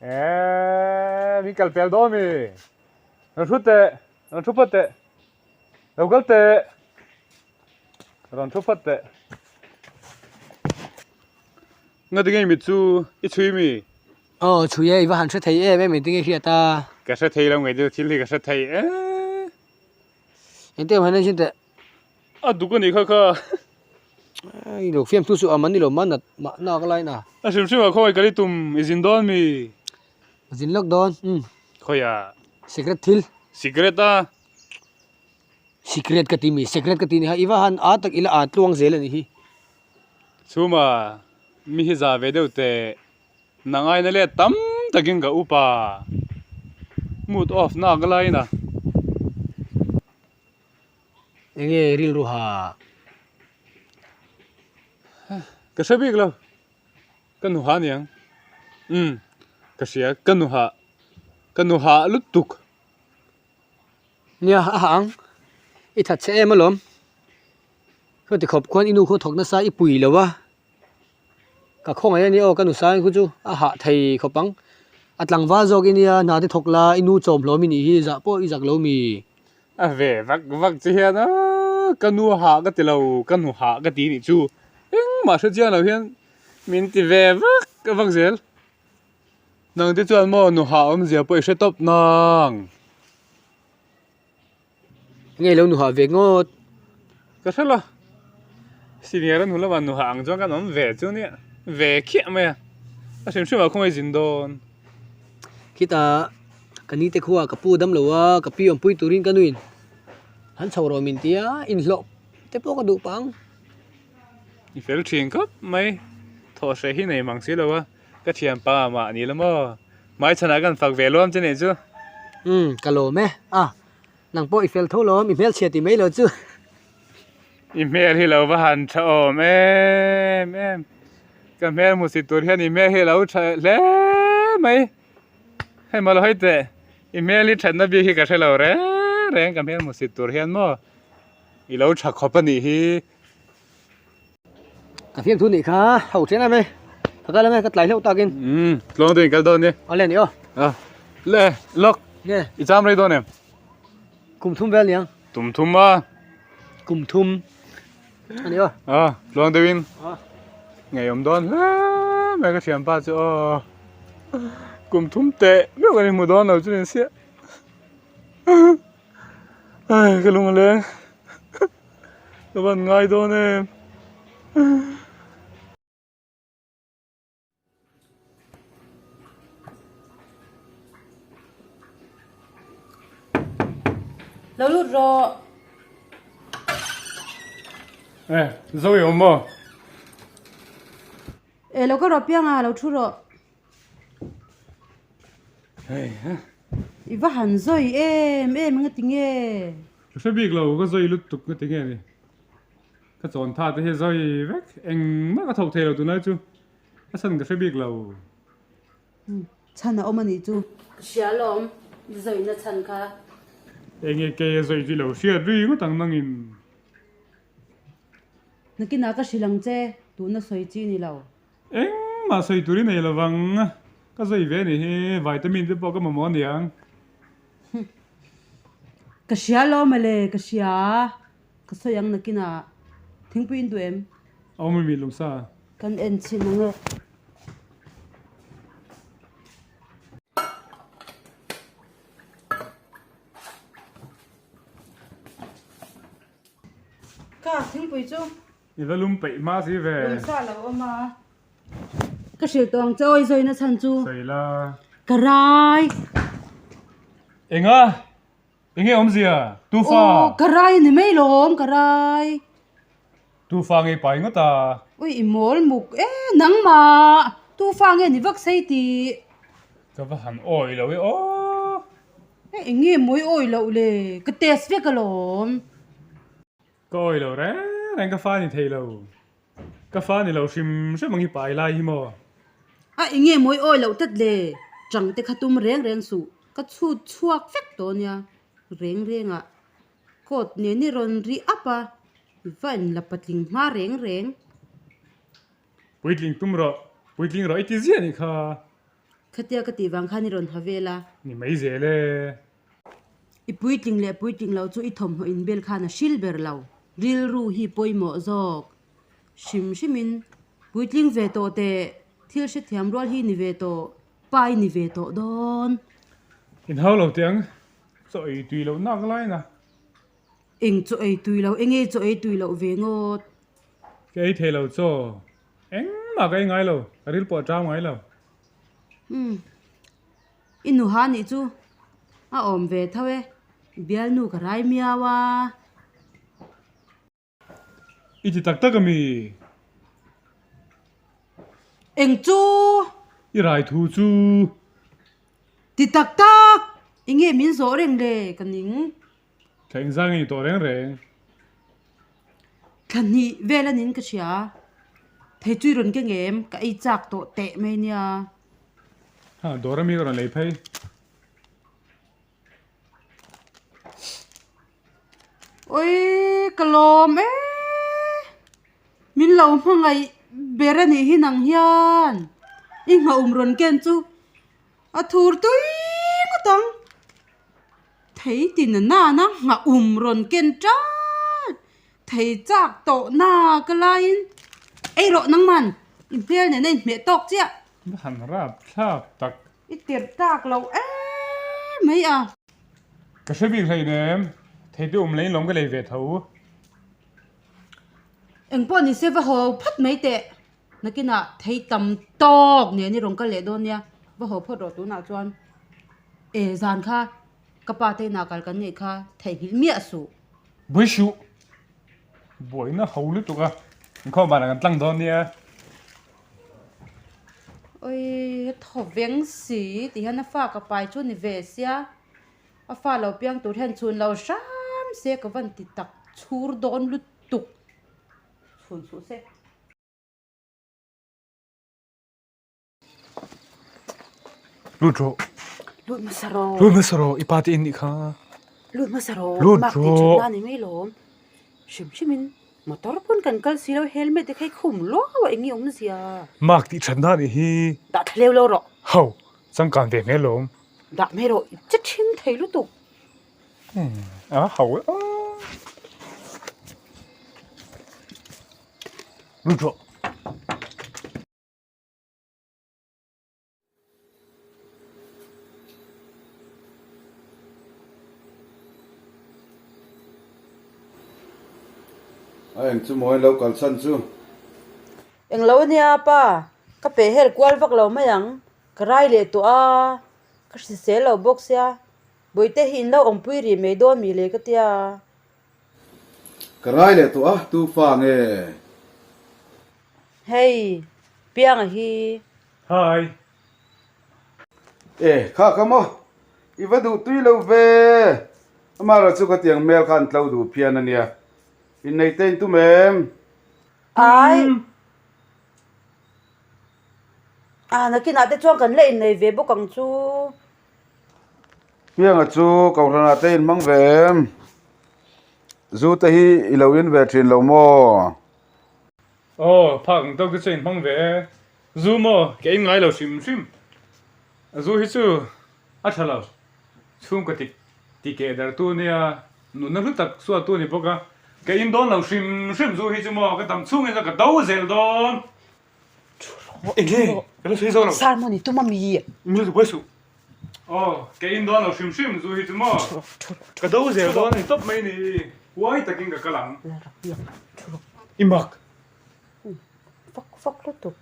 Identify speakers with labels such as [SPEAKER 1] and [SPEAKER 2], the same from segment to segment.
[SPEAKER 1] Eee min kal pel dawn mi? Rawn thu teh, rawn thu phawt teh, lo kal teh, rawn thu phawt teh. Nga tinge mit chu i chhui mi?
[SPEAKER 2] Aw chhui e, i va han hre thei em em engtin nge hriat a?
[SPEAKER 1] Ka hre thei lo ngei chu thil hi ka hre thei e.
[SPEAKER 2] Engtin awm han en chin teh.
[SPEAKER 1] A duk a nih kha kha.
[SPEAKER 2] I lo fiam thu suh a man ni lo man nat mah nak lai na.
[SPEAKER 1] A hrim hrim ah khawi kal i tum i zin dawn mi?
[SPEAKER 2] Zin lawk dawn umm.
[SPEAKER 1] Khawi ah?
[SPEAKER 2] Secret thil.
[SPEAKER 1] Secret a?
[SPEAKER 2] Secret ka ti mi secret ka ti ni ha i va han a tak ila a tluang zel a nih hi.
[SPEAKER 1] Chhuma mi hi za ve deuh teh na ngaina leh tam takin ka upa mood off nak lai na.
[SPEAKER 2] Enge rilru ha?
[SPEAKER 1] Ka hre bik lo, ka nu ha aniang. Umm, ka hria, ka nu ha, ka nu ha lutuk.
[SPEAKER 2] Nia, a ha ang. I that che em alawm. Khaw ti khawp khuan i nu khaw thawk nasa i pui lo a. Ka khawngaih a nia aw ka nu sang khu chu a hah thei khawp ang. A tlangval zawk i nia hna te thawk la i nu chawm hlawm i nih hi zah pawh i zak lo mi.
[SPEAKER 1] A ve vak vak che hian a ka nu hah ka ti lo ka nu hah ka ti nih chu engmah hre chiang lo hian min ti ve vak vak zel. Nang te chuan maw nu hah awmzia pawh i hre tawp nang.
[SPEAKER 2] Nge lo nuhah ve ngawt.
[SPEAKER 1] Ka hre lo. Senior a hnu lamah nuhah ang chuan kan awm ve chu nia. Ve khiah mai a. A hrim hrim ah khawngaih zin dawn.
[SPEAKER 2] Khitah ka ni te khuaa ka pu dam lo a, ka pi awmpui turin ka nuin han chho rawh min ti a, inhlawh te pawh ka duh pah ang.
[SPEAKER 1] I fel thin khawp mai. Thawh hreh hi nei mang si lo a. Ka thianpa mah ni la maw? Hmaichhanah kan fak ve luam che nih chu.
[SPEAKER 2] Umm, ka lawm e. A, nang pawh i fel tho lawm, i hmelchhia ti mai lo chu.
[SPEAKER 1] I hmel hi lo va han tha awm em em. Ka hmel hmu si tur hian i hmel hi lo tha hle mai. Hei maw lo hawi teh, i hmel hi thatna bik hi ka hre lo reng reng ka hmel hmu si tur hian maw i lo tha khawp a nih hi.
[SPEAKER 2] Ka fiam thu nih kha ho then em e ka kal ange ka tlai hleuh takin.
[SPEAKER 1] Umm tluang tuin kal dawn ni.
[SPEAKER 2] Awle ni aw.
[SPEAKER 1] A le lawk.
[SPEAKER 2] Nge.
[SPEAKER 1] I cham rei dawn em?
[SPEAKER 2] Kum thum vel niang.
[SPEAKER 1] Tum thum a.
[SPEAKER 2] Kum thum ani aw.
[SPEAKER 1] A tluang deuhin.
[SPEAKER 2] A.
[SPEAKER 1] Ngeiawm dawn hle mai ka thianpa chu aw. Kum thum teh meuh kan inhmu dawn lo chu ni siah. Ai ka lung a leng. Ka van ngai dawn em.
[SPEAKER 3] Lo lut rawh.
[SPEAKER 1] Eh, zo i awm maw?
[SPEAKER 3] Eh, lo ka rawh pianga, lo thu rawh.
[SPEAKER 1] Hei ha.
[SPEAKER 3] I va han zawi em em nga ti nge?
[SPEAKER 1] Ka hre bik lo, ka zawi lutuk nga ti nge ni. Ka chawn tha te hi zawi vek, engmah ka thawk thei lo tunlai chu. A chhan ka hre bik lo.
[SPEAKER 3] Chhan a awm a nih chu. Ka hria alawm, zawina chhan kha.
[SPEAKER 1] Enge kei a zawi chu i lo hriat ri ngawt ang nangin.
[SPEAKER 3] Nakinah ka hrilh ang che, tuna sawi chi ni lo.
[SPEAKER 1] Engmah sawi tur i nei lo vang. Ka zawi ve anih hi, vitamin te pawh ka mamawh aniang.
[SPEAKER 3] Ka hria lo mawle, ka hria. Ka sawi ang nakinah. Thingpui in duh em?
[SPEAKER 1] A awm ami lungsa?
[SPEAKER 3] Kan en chhin ang e. Ka thingpui chu.
[SPEAKER 1] I va lum peih hma si ve.
[SPEAKER 3] Lum sa lo awm a. Ka hrilh tawh ang che awi zawina chhan chu.
[SPEAKER 1] Sawi la.
[SPEAKER 3] Ka rai.
[SPEAKER 1] Enga? Enge awmzia? Tufa?
[SPEAKER 3] Aw ka rai a ni mai lawm ka rai.
[SPEAKER 1] Tufa nge pai ngawt a?
[SPEAKER 3] Ui i mawl muk e nangmah tufa nge ni vak sei tih.
[SPEAKER 1] Ka va han awi lo e aw.
[SPEAKER 3] Enge mawi awi loh le ka test vek alawm.
[SPEAKER 1] Ka awi lo reng reng ka fa ni thei lo. Ka fa ni lo hrim hrim ang hi pai lai hi maw.
[SPEAKER 3] A enge mawi awi loh tlat le, chang te kha tum reng reng suh, ka chhut chhuak vek tawh nia, reng reng ah coat nen i rawn ri up a, i va in la patling hma reng reng.
[SPEAKER 1] Puitling tum rawh, puitling rawh i ti ziah nih kha.
[SPEAKER 3] Khatia ka tih vang khan i rawn ha vel a.
[SPEAKER 1] Ni mai zel e.
[SPEAKER 3] I puitling leh puitling lo chu i thawmhnaw inbel khan a hril ber lo. Rilru hi pawimawh zawk. Hrim hrimin puitling ve tawh teh thil hrethiam rual hi ni ve tawh, pa i ni ve tawh dawn.
[SPEAKER 1] Inhau lo teh ang, chaw ei tui loh nak lain a.
[SPEAKER 3] Eng chaw ei tui lo, enge chaw ei tui loh ve ngawt?
[SPEAKER 1] Ka ei thei lo chaw, engmah ka ei ngai lo, ka ril pawh a ṭau ngai lo.
[SPEAKER 3] Umm, i nuha nih chu a awm ve tho e, bialnu ka rai miau a.
[SPEAKER 1] I ti tak tak ami?
[SPEAKER 3] Eng chu?
[SPEAKER 1] I rai thu chu?
[SPEAKER 3] Ti tak tak! Enge min zawh reng le ka ning?
[SPEAKER 1] Thla engzang i ni tawh reng reng?
[SPEAKER 3] Thla hnih vel a nin ka hria. Thei chu i rawn keng em? Ka ei chak tawh teh mai nia.
[SPEAKER 1] Ha, dawr ami ka rawn lei phei.
[SPEAKER 3] Oi, ka lawm e! Min lo hmangaih ber a nih hi nang hian. I nghauhum rawn ken chu a thur tui ngawt ang. Thei ti na nana nghauhum rawn ken ṭal. Thei chak tawh na ka laiin ei rawh nangman i hmel nen a inhmeh tawk chiah.
[SPEAKER 1] Va han rap thlak tak.
[SPEAKER 3] I tirh tak lo em mai a.
[SPEAKER 1] Ka hre bik hleinem, thei te um lei lawm ka lei ve tho.
[SPEAKER 3] Engpawh ni se va haw phawt mai teh. Nakinah thei tam tawk nen i rawn kal leh dawn nia, va haw phawt rawh tunah chuan. E zan kha ka pa te inah kal kan nih kha theihnghilh miah suh.
[SPEAKER 1] Buai suh. Buaina ho lutuk a, inkhawm banah kan tlang dawn nia.
[SPEAKER 3] Oi, a thaw veng si ti hian a fa ka pai chu ni ve sia, a fa lo piang tur hian chhun lo hram se ka van ti tak chhur dawn lutuk chhun suh se.
[SPEAKER 1] Lut rawh.
[SPEAKER 3] Lut hmasa rawh.
[SPEAKER 1] Lut hmasa rawh, i pa te in nih kha.
[SPEAKER 3] Lut hmasa rawh.
[SPEAKER 1] Lut
[SPEAKER 3] Mark tih
[SPEAKER 1] rawh.
[SPEAKER 3] thatna ni mai lawm. Hrim hrimin motor pawn kan kal si lo helmet te kha i khum luau a eng nge awmzia.
[SPEAKER 1] Mark tih thatna nih hi.
[SPEAKER 3] Dah thla leu lo rawh.
[SPEAKER 1] Ho, changkan ve hmel lawm.
[SPEAKER 3] Dah mai rawh, i che thing thei lutuk.
[SPEAKER 1] A ho e. Lut rawh.
[SPEAKER 4] A eng chu mawi lo kal chhan chu.
[SPEAKER 3] Eng lo ania pa, ka peh hel kual vak lo mai ang, ka rai leh tawh a, ka hrisel lo bawk sia, Bawihte hi in lo awmpui rih mai dawn mi le ka tia.
[SPEAKER 4] Ka rai leh tawh a, tu fa nge?
[SPEAKER 3] Hei, Pianga hi.
[SPEAKER 1] Hi.
[SPEAKER 4] E, kha kha maw? I va duh tui lo ve. Amaherawh chu khatiang hmel kha an tlo duh phian a nia. Innei te in tum em?
[SPEAKER 3] Ai. Ah, nakinah te chuan kan la innei ve bawk ang chu.
[SPEAKER 4] Pianga chu Kohhranah te in hmang ve em? Zu te hi i lo in ve thin lo maw?
[SPEAKER 1] Aw, phak ang tawk te chu in hmang ve e. Zu maw? Ke in ngai lo hrim hrim. Zu hi chu a tha lo. Chhungkaw ti ti keh dar tu nia, nunna hlu tak suat tu a ni bawk a. Ke in dawn lo hrim hrim zu hi chu maw ka dam chhungin chuan ka do zel dawn. Enge? Ka la sawi zo lo.
[SPEAKER 3] Sermon i tum a mi?
[SPEAKER 1] Min lo buai suh. Aw, ke in dawn lo hrim hrim zu hi chu maw ka do zel dawn a ni tawp mai ni. Huai takin ka kal ang. I mak.
[SPEAKER 3] Fak fak lutuk.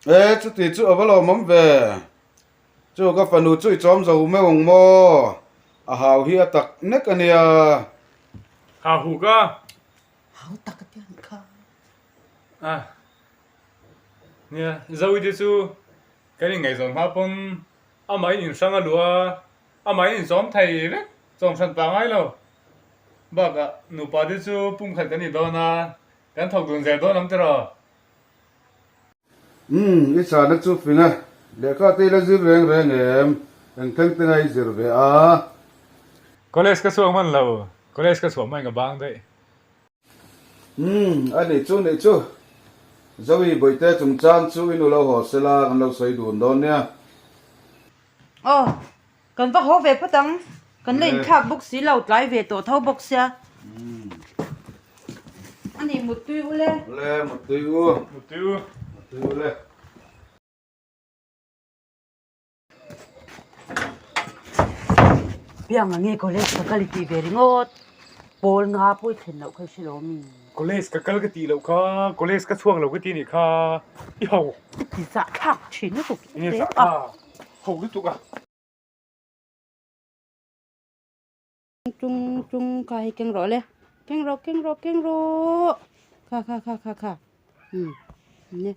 [SPEAKER 4] E, chuti chu a va lawmawm ve. Chu ka fanu chu i chawm zo meuh ang maw? A hau hi a tak nek a nia.
[SPEAKER 1] Ha hu ka.
[SPEAKER 3] Hau tak a pian kha.
[SPEAKER 1] A, nia, Zoite chu kan inngaihzawn hma pawn amahin inhrang a luh a, amahin inchawm thei vek, chawm hran pah ngai lo. Bakah nupa te chu pumkhat kan ni dawn a, kan thawk dun zel dawn ang tiraw?
[SPEAKER 4] Umm, i chhana chu fing a, lehkha te i la zir reng reng em? Eng thleng te ngai i zir ve a?
[SPEAKER 1] College ka chhuak hman lo, college ka chhuah hmain ka bang daih.
[SPEAKER 4] Umm, a nih chu nih chu. Zoe Bawihte chungchang chu i nu lo haw sela kan lo sawi dun dawn nia.
[SPEAKER 3] Aw, kan va haw ve phawt ang. Kan la inthlak bawk si lo, tlai ve tawh tho bawk sia. A nih muttui u le.
[SPEAKER 4] Le, muttui u.
[SPEAKER 1] Muttui u.
[SPEAKER 4] Muttui u le.
[SPEAKER 3] Pianga nge college ka kal i tih ve ringawt pawl nga pawh i thlen loh kha i hre lo ami?
[SPEAKER 1] College ka kal ka tih loh kha college ka chhuak lo ka ti nih kha i ho.
[SPEAKER 3] I ti zah thlak thin lutuk
[SPEAKER 1] i nge zah thlak ho lutuk a.
[SPEAKER 3] Tung tung kha hei keng rawh le keng rawh keng rawh keng rawh kha kha kha kha kha umm ne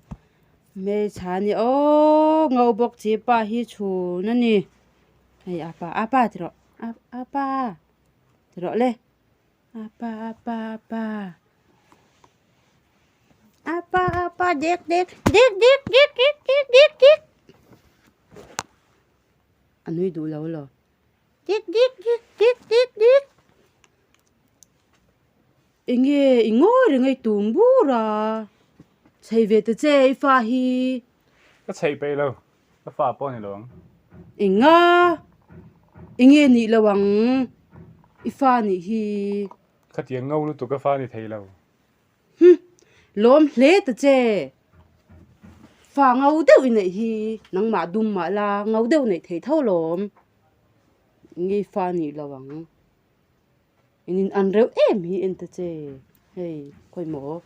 [SPEAKER 3] hmeichhia a ni aww ngo bawk chi pa hi chhun a ni hei apa apa ti rawh apa ti rawh le apa apa apa apa apa dek dek dek dek dek dek dek dek dek a nui duh lo lo. Dik dik dik dik dik dik. Enge i ngawi reng a i tum bur a. Chhei ve ta che i fa hi.
[SPEAKER 1] Ka chheih peih lo, ka fa pawh a ni lo ang.
[SPEAKER 3] Enga? Enge nih lo ang i fa nih hi.
[SPEAKER 1] Khatiang ngo lutuk ka fa ni thei lo.
[SPEAKER 3] Hum! Lawm hle ta che. Fa ngo deuh i neih hi nangmah dum mah la ngo deuh neih theih tho lawm. Nge fa nih lo ang. In in an reuh em hi en ta che. Hei khawi maw.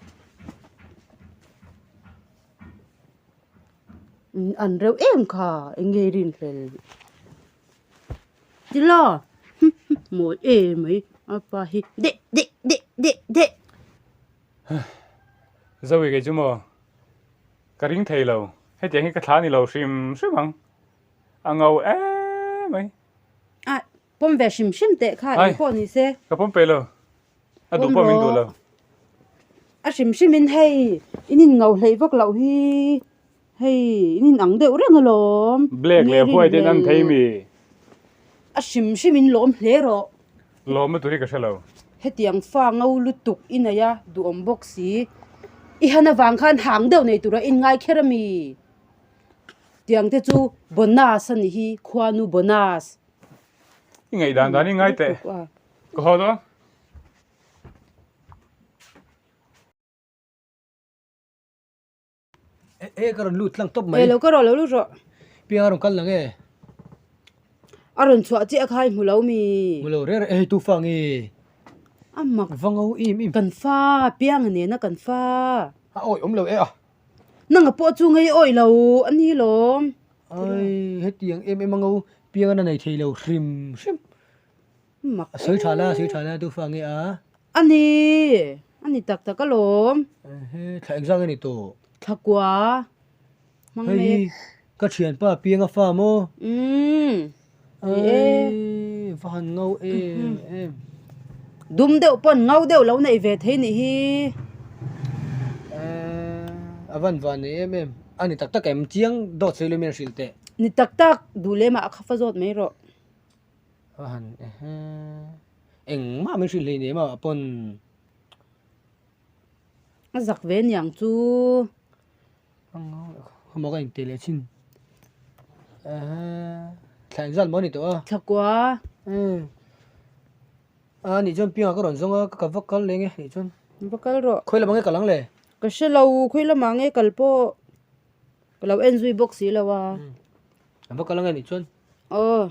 [SPEAKER 3] In an reuh em kha eng nge i rinhlel. Tilo mawi em mai a pa hi deh deh deh deh deh.
[SPEAKER 1] Zoe kei chu maw ka ring thei lo hetiang hi ka thla ni lo hrim hrim ang a ngo em mai.
[SPEAKER 3] A pawm ve hrim hrim teh kha eng pawh ni se.
[SPEAKER 1] Ka pawm peih lo a duh pawh min duh lo.
[SPEAKER 3] A hrim hrim in hei in in ngo hleih vak loh hi. Hei, in in ang deuh reng alawm.
[SPEAKER 1] Black leh white in an thei mi.
[SPEAKER 3] A hrim hrim in lawm hle rawh.
[SPEAKER 1] Lawm na tur hi ka hre lo.
[SPEAKER 3] Hetiang fa ngo lutuk i nei a, duhawm bawk si. I han avang khan hang deuh nei tura in ngai kher ami. Tiang te chu bonus a nih hi, khuanu bonus.
[SPEAKER 1] I ngaih dan dan i ngai teh. Ka haw dawn.
[SPEAKER 2] E ka rawn lut tlang tawp mai.
[SPEAKER 3] E lo ka rawh lo lut rawh.
[SPEAKER 2] Piang a rawn kal nang e.
[SPEAKER 3] A rawn chhuah chiah kha i hmu lo mi.
[SPEAKER 2] Hmu lo reng reng e hei tu fa nge.
[SPEAKER 3] A mak.
[SPEAKER 2] Va ngo im im.
[SPEAKER 3] Kan fa piang a nena kan fa.
[SPEAKER 2] A awih awm lo e a.
[SPEAKER 3] Nanga pawh chu ngei awih lo a ni lawm.
[SPEAKER 2] Ai hetiang em em a ngo piang a na nei thei lo hrim hrim.
[SPEAKER 3] Mak
[SPEAKER 2] A sawi tha la, a sawi tha la tu fa nge a?
[SPEAKER 3] A ni, a ni tak tak alawm.
[SPEAKER 2] Ehe, thla engzah nge ni tawh?
[SPEAKER 3] Thla kua hmang mek.
[SPEAKER 2] Hei hi ka thianpa pianga fa maw?
[SPEAKER 3] Umm, ni e.
[SPEAKER 2] Ai, va han ngau em em.
[SPEAKER 3] Dum deuh pawn ngau deuh lo neih ve thei nih hi.
[SPEAKER 2] Eee, a van van nei em em. A ni tak tak em? Chiang dawt sawi lo mian hrilh teh.
[SPEAKER 3] Ni tak tak, duh lem ah a kha fa zawt mai rawh.
[SPEAKER 2] A han ehe engmah min hrilh hlei nem a pawn.
[SPEAKER 3] A zak ve niang chu.
[SPEAKER 2] Khawmaw ka intih leh chin ehe thla engzat maw a ni tawh a.
[SPEAKER 3] Thla kua.
[SPEAKER 2] Umm a nih chuan piangah ka rawn zawng a ka va kal leng e nih chuan.
[SPEAKER 3] Va kal rawh.
[SPEAKER 2] Khawi lamah nge kal ang le?
[SPEAKER 3] Ka hre lo khawi lamah nge kal pawh ka lo en zui bawk si lo a.
[SPEAKER 2] Ka va kal ang e nih chuan.
[SPEAKER 3] Aw.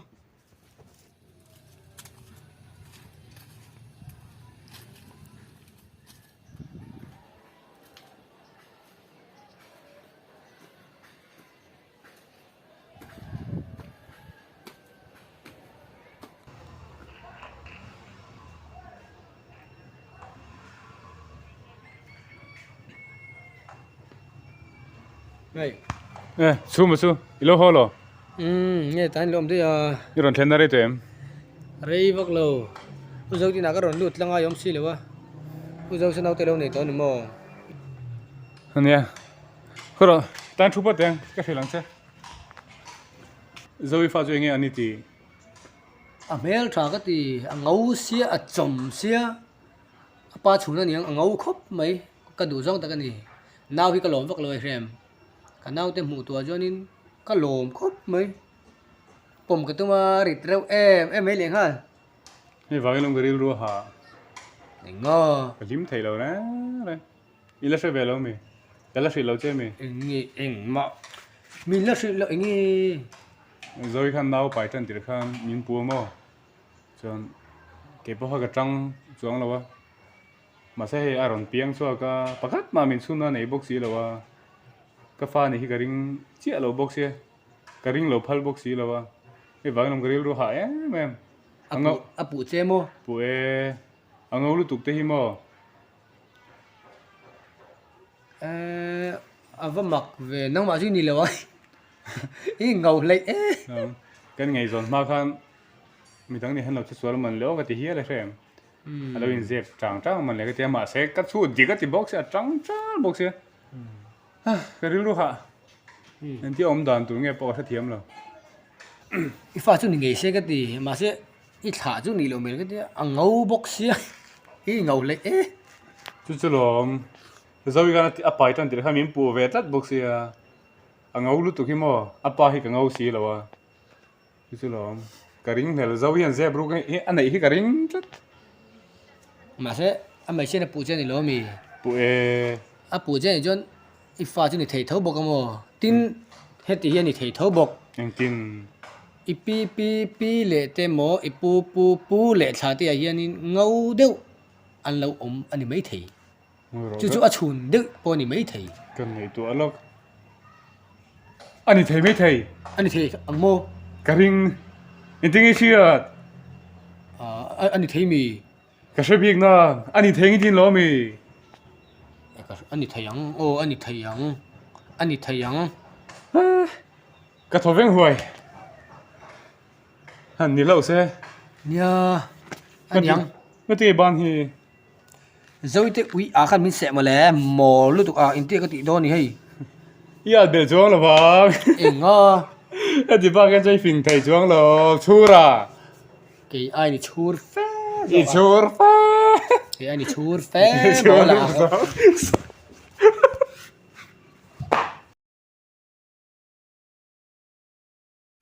[SPEAKER 1] E chhuma chu i lo haw lo?
[SPEAKER 2] Umm nge tain lo awm daih a.
[SPEAKER 1] I rawn thlen na rei tawh em?
[SPEAKER 2] Rei vak lo. U Zo tinah ka rawn lut tlang a i awm si lo a. U Zo chu naute lo nei tawh a ni maw?
[SPEAKER 1] Ania. Khaw rawh tan thu pawt ang ka hrilh ang che. Zo i fa chu enge an ni tih?
[SPEAKER 2] A hmel tha ka ti, a ngo sia a chawm sia, a pa chhun a ni ang a ngo khawp mai ka duh zawng tak a ni. Nau hi ka lawm vak lo e hrem. Ka naute hmuh tuah chuanin ka lawm khawp mai. Pawm ka tum a rit reuh em em mai lehnghal.
[SPEAKER 1] Hei vangin awm ka rilru a ha.
[SPEAKER 2] Eng nga?
[SPEAKER 1] Ka hlim thei lo reng reng. I la hre ve lo mi? Ka la hrilh lo che mi?
[SPEAKER 2] Eng nge engmah min la hrilh loh eng nge?
[SPEAKER 1] Zoe khan nau pai tan tirh khan min pu a maw? Chuan kei pawh kha ka tang chuang lo a. Mahse hei a rawn piang chhuak a, pakhat mah min chhun a nei bawk si lo a. Ka fa nih hi ka ring chiah lo bawk sia, ka ring lo phal bawk si lo a. Hei vangin awm ka rilru hah em em.
[SPEAKER 2] A puh che maw?
[SPEAKER 1] Puh e, a ngo lutuk te hi maw?
[SPEAKER 2] Eee a va mak ve nangmah chu i ni lo a i ngau hleih e.
[SPEAKER 1] Kan ngaihzawn hma khan midang nih han lo che sual man le aw ka ti hial a hre em. A lo inzep chang chang man le ka ti a mahse ka chhut dik a ti bawk sia a chang chang bawk sia. Ka rilru hah engtia awm dan tur nge pawh ka hrethiam lo.
[SPEAKER 2] I fa chu ni ngei se ka ti mahse I thlah chu nih loh hmel ka tia, a ngo bawk sia, i ngo hleih e.
[SPEAKER 1] Chu chu lawm, Zoe khan a pai tan tirh khan min puh ve tlat bawk sia, a ngo lutuk hi maw, a pa hi ka ngo si lo a, chu chu lawm, ka ring hlel, Zoe hian zep ruk hi a neih hi ka ring tlat.
[SPEAKER 2] Mahse a hmeichhian a puh che a ni lo ami?
[SPEAKER 1] Puh e.
[SPEAKER 2] A puh che a nih chuan I fa chu ni thei tho bawk a maw? Tin, heti hi a ni thei tho bawk.
[SPEAKER 1] Engtin?
[SPEAKER 2] I pi pi pi leh te maw, i pu pu pu leh thla te ah hianin ngo deuh an lo awm a ni maithei. Chu chu a chhun deuh pawh a ni maithei.
[SPEAKER 1] Kan ngaihtuah lawk. A ni thei maithei.
[SPEAKER 2] A ni thei ang maw?
[SPEAKER 1] Ka ring. Engtin nge i hriat?
[SPEAKER 2] Ahh a ni thei mi?
[SPEAKER 1] Ka hre bik na, a ni thei ngeitin lo ami?
[SPEAKER 2] A ni thei ang, aw a ni thei ang, a ni thei ang.
[SPEAKER 1] Ka thaw veng huai. Han ni hlauh se.
[SPEAKER 2] Nia, a ni ang.
[SPEAKER 1] Nga ti ban hi.
[SPEAKER 2] Zoite ui ah khan min seh mawle, maw lutuk ah intia ka tih dawn ni hei.
[SPEAKER 1] I at belh chuang lo vang.
[SPEAKER 2] Eng a.
[SPEAKER 1] Heti bak hian chuan i fing thei chuang lo, chhura.
[SPEAKER 2] Kei ai ni chhur fe zawk
[SPEAKER 1] I chhur fe.
[SPEAKER 2] Kei ai ni chhur fe maw la.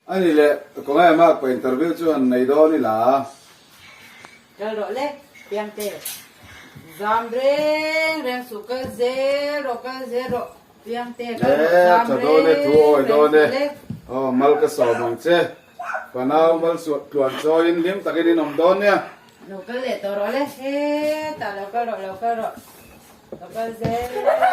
[SPEAKER 4] Ani leh kawng em a pa interview chu han nei dawn ila.
[SPEAKER 3] Kal rawh le Piangte. Zam reng reng suh kal zel rawh kal zel rawh Piangte kal rawh zam reng reng suh le.
[SPEAKER 4] Aw mal ka sawm ang che. Fanau mal suah tluan chawiin hlim takin in awm dawn nia.
[SPEAKER 3] Lo kal leh tawh rawh le, hetah lo kal rawh, lo kal rawh, lo kal zel rawh.